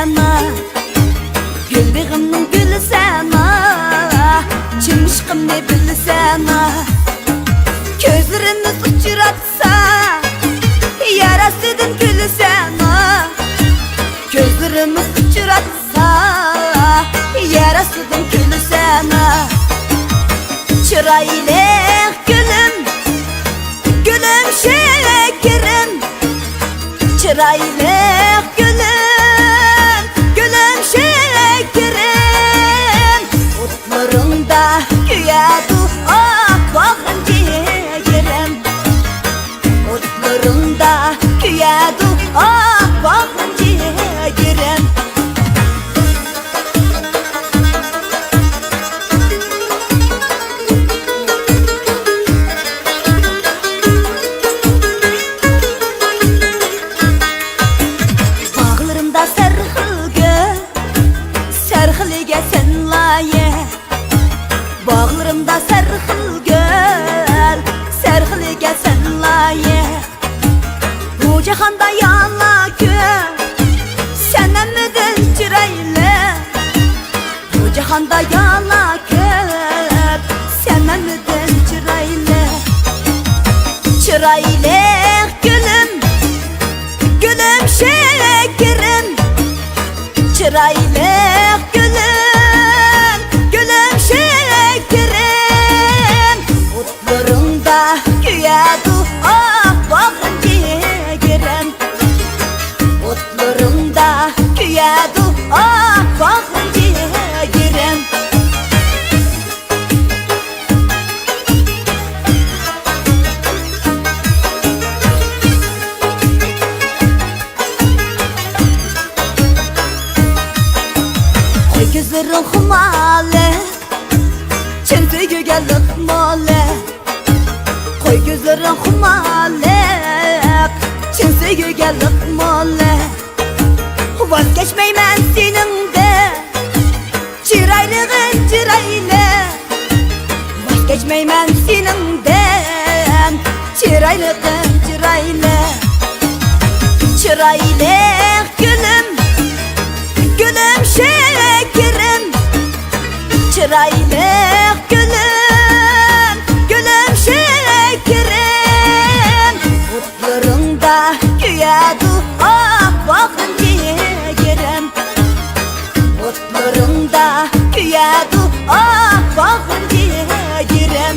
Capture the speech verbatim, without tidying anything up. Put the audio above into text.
سەنا، گۈل بېغىمنىڭ گۈلى سەنا، چىمىشقىمنى بىل سەنا. كۆزلىرىمىز ئۇچراتسا، يەر ئاستىدىن كۈلسەنا. كۆزلىرىمىز ئۇچراتسا، يەر ئاستىدىن كۈلسەنا. چىرايلىق گۈلۈم، گۈلۈم شېكىرىم. چىرايلىق گۈلۈم، گۈلۈم شېكىرىم. ئوتلىرىڭدا كۆيەدۇ ئاق باغرىم جىگىرىم. ئوتلىرىڭدا كۆيەدۇ ئاق باغرىم جىگىرىم. باغلىرىمدا سەرخىل گۈل، سەرخىلىگە سەن لايىق. باغلىرىمدا سەرخىل گۈل، سەرخىلىگە سەن لايىق. بۇ جاھاندا يالا كۆپ، سەن ھەممىدىن چىرايلىق. بۇ جاھاندا يالا كۆپ، سەن ھەممىدىن چىرايلىق. چىرايلىق گۈلۈم، گۈلۈم شېكىرىم. چىرايلىق گۈلۈم، گۈلۈم شېكىرىم. ئوتلىرىڭدا كۆيەدۇ ئاق باغرىم جىگىرىم. ئوتلىرىڭدا كۆيەدۇ ئاق باغرىم جىگىرىم. قوي كۆزلىرىڭ خۇمارلىق، چىن سۆيگۈگە لىق مولىق. قوي كۆزلىرىڭ خۇمارلىق، چىن سۆيگۈگە لىق مولىق. ۋاز كەچمەيمەن سېنىڭدىن، چىرايلىغىم چىرايلىق. ۋاز كەچمەيمەن سېنىڭدىن، چىرايلىغىم چىرايلىق. چىرايلىق گۈلۈم، گۈلۈم شېكىرىم. چىرايلىق گۈلۈم، گۈلۈم شېكىرىم. ئوتلىرىڭدا كۆيەدۇ ئاق باغرىم جىگىرىم. ئوتلىرىڭدا كۆيەدۇ ئاق باغرىم جىگىرىم.